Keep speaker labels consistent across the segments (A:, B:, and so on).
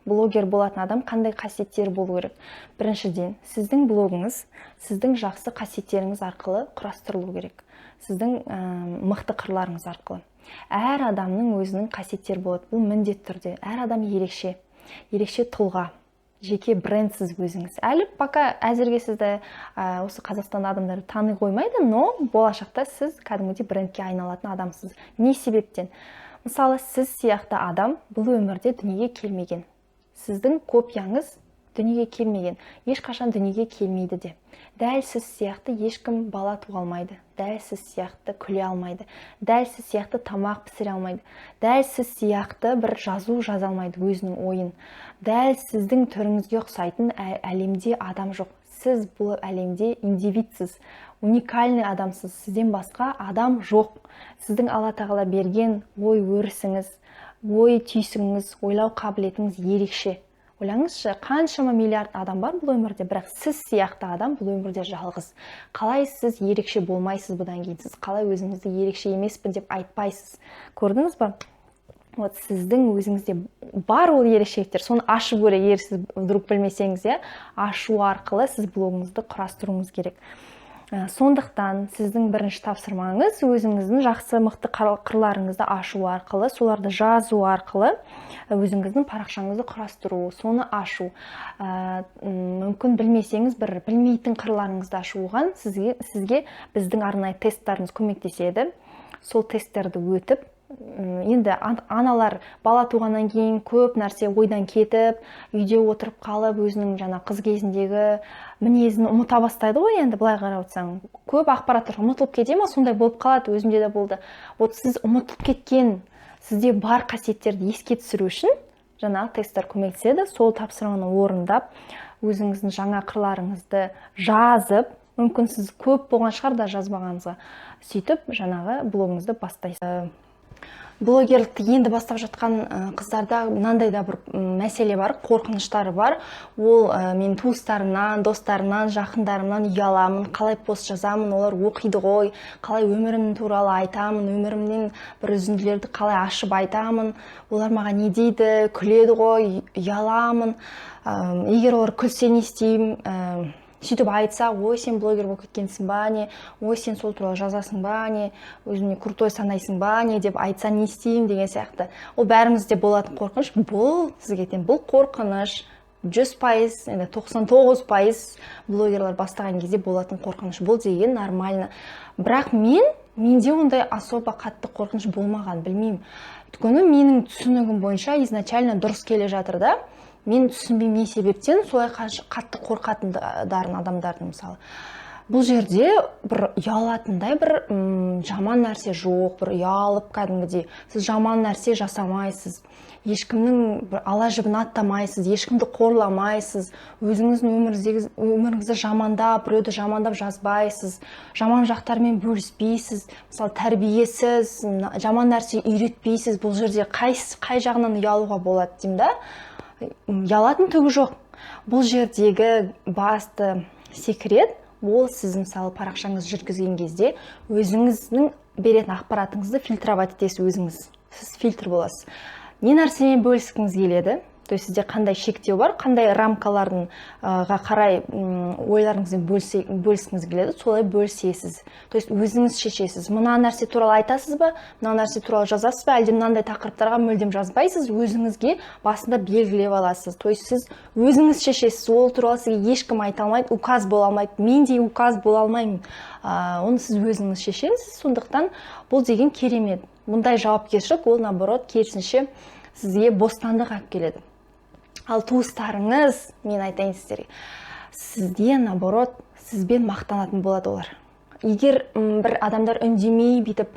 A: Блогер болатын адам қандай қасиеттері болу керек? Біріншіден, сіздің блогыңыз сіздің жақсы қасиеттеріңіз арқылы құрастырылу керек, сіздің мықты қырларыңыз арқылы. Әр адамның өзінің қасиеттері болады, бұл міндетті түрде. Әр адам ерекше, ерекше тұлға, жеке брендсіз өзіңіз. Әлі пока әзірге сізді осы Қазақстанда адамдар тани қоймайды, но болашақта сіз кәдімгідей брендке айналатын адамсыз. Не себептен? Мысалы, сіз сияқты адам бұл өмірде дүниеге келмеген, сіздің копияңыз дүниеге келмеген, ешқашан дүниеге келмейді де. Дәл сіз сияқты ешкім бала туа алмайды, дәл сіз сияқты күле алмайды, дәл сіз сияқты тамақ пісіре алмайды, дәл сіз сияқты бір жазу жаза алмайды өзінің ойын. Дәл сіздің түріңізге ұқсайтын әлемде адам жоқ. Сіз бұл әлемде индивидсіз, уникальный адамсыз, сізден басқа адам жоқ. Сіздің Алла Тағала берген ой өрісіңіз, ой түйсігіңіз, ойлау қабілетіңіз ерекше. Ойлаңызшы, қаншама миллиард адам бар бұл өмірде, бірақ сіз сияқты адам бұл өмірде жалғыз. Қалай сіз ерекше болмайсыз бұдан кейін? Сіз қалай өзіңізді ерекше емеспін деп айтпайсыз? Көрдіңіз ба? Вот сіздің өзіңізде бар ол ерекшеліктер, соны ашу керек. Егер сіз вдруг білмесеңіз, иә, ашу арқылы сіз блогыңызды құрастыруыңыз керек. Сондықтан сіздің бірінші тапсырмаңыз — өзіңіздің жақсы, мықты қырларыңызды ашу арқылы, соларды жазу арқылы өзіңіздің парақшаңызды құрастыру, соны ашу. Мүмкін білмесеңіз, бір білмейтін қырларыңызды ашу, оған сізге біздің арнайы тесттарымыз көмектеседі. Сол тесттерді өтіп, енді аналар бала туғаннан кейін көп нәрсе ойдан кетіп, үйде отырып қалып, өзінің жаңа қыз кезіндегі мінезін ұмыта бастайды ғой. Енді былай қарап отырсаң, көп ақпараттар ұмытылып кете ма, сондай болып қалады, өзімде де болды. Вот сіз ұмытылып кеткен, сізде бар қасиеттерді еске түсіру үшін жаңағы тесттер көмектеседі. Сол тапсырманы орындап, өзіңіздің жаңа қырларыңызды жазып, мүмкін, сіз көп болған шығар да жазбағаныңызға, сөйтіп жаңағы блогыңызды бастайсыз. Блогерлікті енді бастап жатқан қыздарда мынандай да бір мәселе бар, қорқыныштары бар. Ол мен туыстарымнан, достарымнан, жақындарымнан ұяламын, қалай пост жазамын, олар оқиды ғой, қалай өмірім туралы айтамын, өмірімнен бір үзінділерді қалай ашып айтамын, олар маған не дейді, күледі ғой, ұяламын. Егер олар күлсе, не істеймін? Сөйтіп айтса: «Ой, сен блогер болып кеткенсің ба, не? Ой, сен сол туралы жазасың ба, не? Өзіңе крутой санайсың ба, не?» — деп айтса, не істеймін деген сияқты. Ол бәрімізде болатын қорқыныш. Бұл сізге айтайын, бұл қорқыныш 100%, енді 99% блогерлар бастаған кезде болатын қорқыныш. Бұл деген нормально. Бірақ менде ондай особо қатты қорқыныш болмаған, білмеймін. Өйткені менің түсінігім бойынша изначально дұрыс келе жатыр да. Мен түсінбеймін, не себептен солай қатты қорқатындарын адамдардың. Мысалы, бұл жерде бір ұялатындай бір жаман нәрсе жоқ, бір ұялып кәдімгідей сіз жаман нәрсе жасамайсыз, ешкімнің бір ала жібін аттамайсыз, ешкімді қорламайсыз, өзіңіздің өміріңізді жамандап, біреуді жамандап жазбайсыз, жаман жақтармен бөліспейсіз, мысалы, тәрбиесіз, жаман нәрсе үйретпейсіз. Бұл жерде қай жағынан ұялуға болады деймін да, ұялатын түгі жоқ. Бұл жердегі басты секрет — ол сіз, мысалы, парақшаңызды жүргізген кезде өзіңіздің беретін ақпаратыңызды фильтровать етесіз өзіңіз. Сіз фильтр боласыз, не нәрсемен бөліскіңіз келеді, то есть сізде қандай шектеу бар, қандай рамкалардың ға қарай ойларыңызбен бөліскіңіз келеді, солай бөлісесіз. То есть өзіңіз шешесіз: мына нәрсе туралы айтасыз ба, мына нәрсе туралы жазасыз ба, әлде мынандай тақырыптарға мүлдем жазбайсыз. Өзіңізге басында белгілеп аласыз. То есть сіз өзіңіз шешесіз, ол туралы сізге ешкім айта алмайды, указ бола алмайды, мен де указ бола алмаймын. Оны сіз өзіңіз шешесіз. Сондықтан бұл деген керемет. Бұндай жауапкершілік ол, наоборот, керісінше, сізге бостандық алып келеді. Ал туыстарыңыз, мен айтайын сіздерге, сізде, наоборот, сізбен мақтанатын болады олар. Егер бір адамдар үндемей, бүйтіп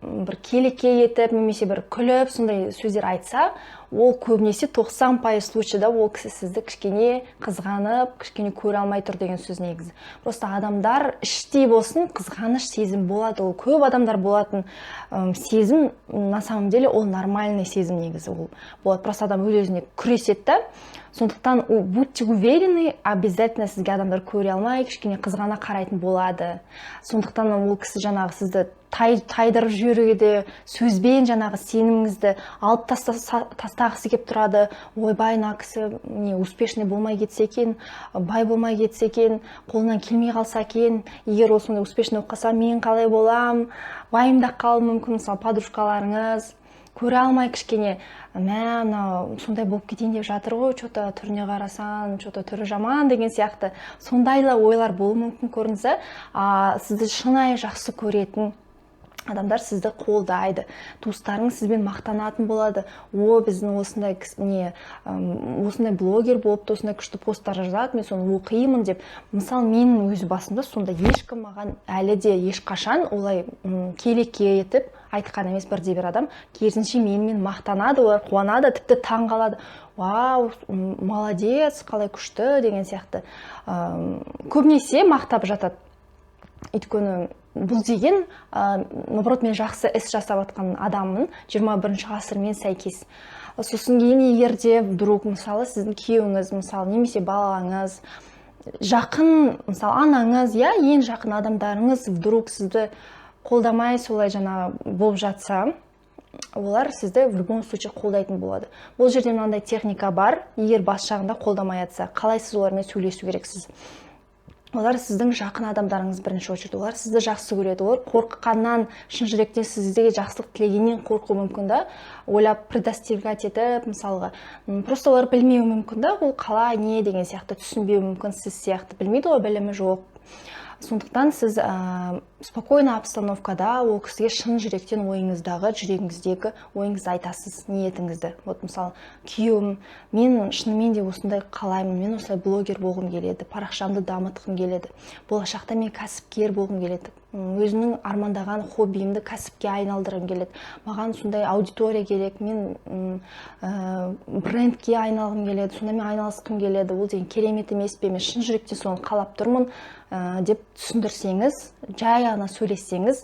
A: бір келеке етіп немесе бір күліп сондай сөздер айтса, ол көбінесе 90% случайда ол кісі сізді кішкене қызғанып, кішкене көре алмай тұр деген сөз. Негізі просто адамдар іштей болсын қызғаныш сезім болады, ол көп адамдар болатын сезім. На самом деле ол нормальный сезім негізі, ол болады. Просто адам өз өзіне күреседі да. Сондықтан будьте уверены, обязательно сізге адамдар көре алмай, кішкене қызғана қарайтын болады. Сондықтан ол кісі жаңағы сізді тайдырып жіберуге де, сөзбен жаңағы сеніміңізді алып тастағысы келеді. Мақтағысы келіп тұрады: «Ойбай, мына кісі не успешный болмай кетсе екен, бай болмай кетсе екен, қолынан келмей қалса екен, егер ол сондай успешный болып қалса, мен қалай болам?» Уайымдап қалуы мүмкін. Мысалы, подружкаларыңыз көре алмай кішкене: «Мә, мынау сондай болып кетейін деп жатыр ғой, че-то түріне қарасаң, че-то түрі жаман», — деген сияқты сондайлы ойлар болуы мүмкін, көрдіңіз ба? А сізді шынайы жақсы көретін адамдар сізді қолдайды. Туыстарыңыз сізбен мақтанатын болады: «О, біздің осындай не осындай блогер болыпты, осындай күшті посттар жазады, мен соны оқимын», — деп. Мысалы, менің өз басымда сондай, ешкім маған әлі де ешқашан олай келеке етіп айтқан емес бірде бір адам. Керісінше, менімен мақтанады олар, қуанады, тіпті таң қалады: «Вау, молодец, қалай күшті», — деген сияқты. Көбінесе мақтап жатады, өйткені бұл деген наоборот, мен жақсы іс жасап жатқан адаммын, 21 ғасырмен сәйкес. Сосын кейін, егер де вдруг, мысалы, сіздің күйеуіңіз, мысалы, немесе балаңыз, жақын, мысалы, анаңыз, иә, ең жақын адамдарыңыз вдруг сізді қолдамай, солай жаңағы болып жатса, олар сізді в любом случае қолдайтын болады. Бұл жерде мынандай техника бар: егер бас жағында қолдамай жатса, қалай сіз олармен сөйлесу керексіз? Олар сіздің жақын адамдарыңыз, бірінші очередь олар сізді жақсы көреді. Олар қорыққаннан, шын жүректен сізге жақсылық тілегеннен қорқуы мүмкін да, ойлап, предостерегать етіп, мысалға. Просто олар білмеуі мүмкін да, ол қалай, не деген сияқты түсінбеуі мүмкін, сіз сияқты білмейді ғой, білімі жоқ. Сондықтан сіз спокойно обстановкада ол кісіге шын жүректен ойыңыздағы, жүрегіңіздегі ойыңызды айтасыз, ниетіңізді. Вот, мысалы, күйеуім: «Мен шынымен де осындай қалаймын, мен осылай блогер болғым келеді, парақшамды дамытқым келеді, болашақта мен кәсіпкер болғым келеді, өзімнің армандаған хоббиімді кәсіпке айналдырғым келеді, маған сондай аудитория керек, мен брендке айналғым келеді, сондаймен айналысқым келеді, ол деген керемет емес пе? Мен шын жүректен соны қалап тұрмын», — деп түсіндірсеңіз, жай ғана сөйлессеңіз,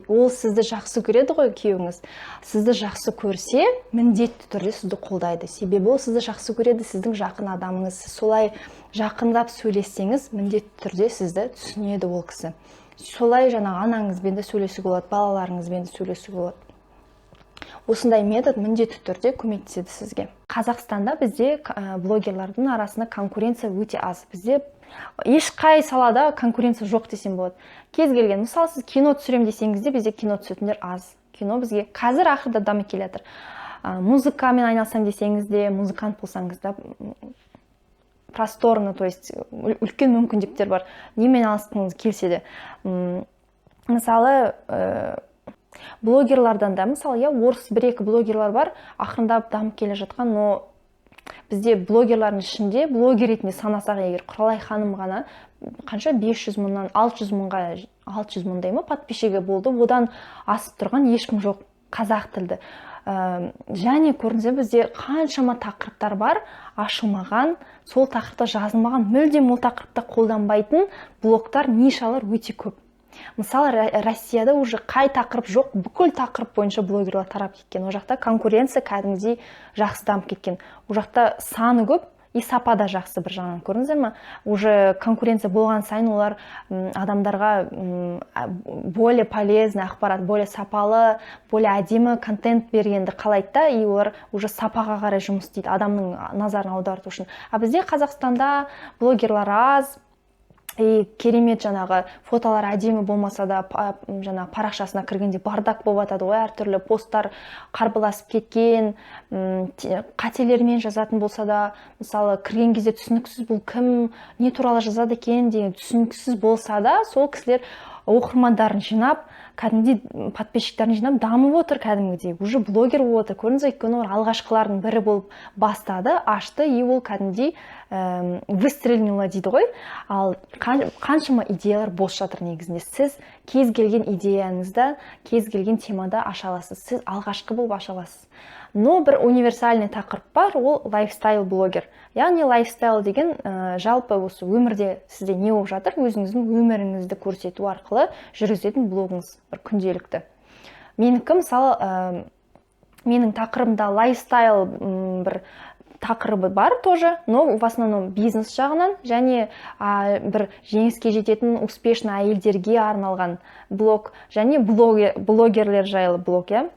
A: ол сізді жақсы көреді ғой. Күйеуіңіз сізді жақсы көрсе, міндетті түрде сізді қолдайды, себебі ол сізді жақсы көреді, сіздің жақын адамыңыз. Сіз солай жақындап сөйлессеңіз, міндетті түрде сізді түсінеді ол кісі. Солай жаңағы анаңызбен де сөйлесуге болады, балаларыңызбен де сөйлесуге болады. Осындай метод міндетті түрде көмектеседі сізге. Қазақстанда бізде блогерлардың арасында конкуренция өте аз. Бізде ешқай салада конкуренция жоқ десем болады. Кез келген, мысалы, сіз кино түсіремін десеңіз де, бізде кино түсетіндер аз, кино бізге қазір ақырында дамып келе жатыр. Музыкамен айналысамын десеңіз де, музыкант болсаңыз да, просторно, то есть үлкен мүмкіндіктер бар, немен айналысқыңыз келсе де. Мысалы, блогерлардан да, мысалы, иә, орыс бір екі блогерлар бар ақырындап дамып келе жатқан. Но бізде блогерлардың ішінде, блогер ретінде санасақ егер, Құралай ханым ғана қанша, 500 мыңнан 600 мыңға, 600 мыңдай ма подписчигі болды, одан асып тұрған ешкім жоқ қазақ тілді. Және көрдіңіз, бізде қаншама тақырыптар бар ашылмаған, сол тақырыпта жазылмаған, мүлдем ол тақырыпта қолданбайтын блогтар, нишалар өте көп. Мысалы, Россияда уже қай тақырып жоқ, бүкіл тақырып бойынша блогерлар тарап кеткен. Ол жақта конкуренция кәдімгідей жақсы дамып кеткен, ол жақта саны көп и сапа да жақсы бір жағынан, көрдіңіздер ма? Уже конкуренция болған сайын олар адамдарға более полезный ақпарат, более сапалы, более әдемі контент бергенді қалайды да, и олар уже сапаға қарай жұмыс істейді адамның назарын аударту үшін. А бізде, Қазақстанда, блогерлар аз и керемет жаңағы фотолар әдемі болмаса да, жаңағы парақшасына кіргенде бардак болып жатады ғой, әртүрлі посттар қарбаласып кеткен, қателермен жазатын болса да, мысалы, кірген кезде түсініксіз, бұл кім, не туралы жазады екен деген түсініксіз болса да, сол кісілер оқырмандарын жинап, кәдімгідей подписчиктерін жинап, дамып отыр, кәдімгідей уже блогер болып отыр, көрдіңіз ба? Өйткені олар алғашқылардың бірі болып бастады, ашты, и ол кәдімгідей выстрелила дейді ғой. Ал қаншама идеялар бос жатыр негізінде. Сіз кез келген идеяңызды кез келген темада аша аласыз, сіз алғашқы болып аша аласыз. Но бір универсальный тақырып бар, ол лайфстайл блогер. Яғни лайфстайл деген жалпы осы өмірде сізде не болып жатыр, өзіңіздің өміріңізді көрсету арқылы жүргізетін блогыңыз, бір күнделікті. Менікі, мысалы, менің тақырыбымда лайфстайл бір тақырыбы бар тоже, но в основном бизнес жағынан және бір жеңіске жететін успешный әйелдерге арналған блог және блогерлер жайлы блог, иә.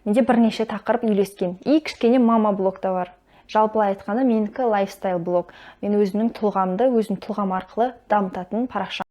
A: Менде бірнеше тақырып үйлескен. И кішкене мама блог та бар. Жалпылай айтқанда, менікі лайфстайл блог. Мен өзімнің тұлғамды өзім тұлғам арқылы дамытатын парақша.